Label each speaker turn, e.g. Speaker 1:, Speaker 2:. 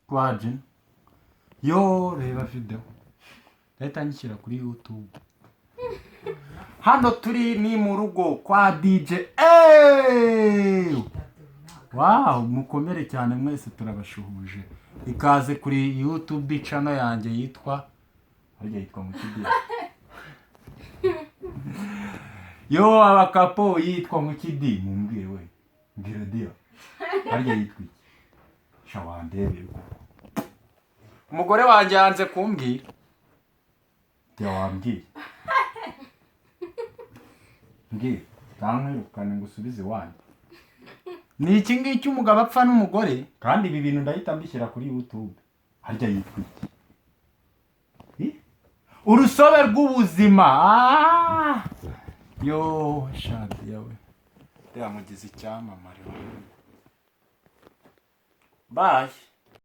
Speaker 1: Kwa Jina. Yo, reba video, ndahita nyishyira kuri YouTube. Hano turi ni mu rugo kwa DJ. Eeeeh! Wow, mukomere cyane mwese, turabashuhuje. Ikaze kuri YouTube channel yanjye yitwa, harya yitwa Mukidi? Yo, abakapo, yitwa Mukidi, mumbwire we. Mbwira dia, harya yitwa iki? Sha, wandebeye koko. Umugore wanjye yanze kumbwira. Dia, wambwiye? Mbwira, ntankwirukane ngo usubize iwanyu. Ni iki ngiki umugabo apfa n'umugore? Kandi ibi bintu ndahita mbishyira kuri YouTube. Harya yitwa iki? Urusobe rw'ubuzima. Ah! Yo, shadi yawe yamugize icyamamare. Bye.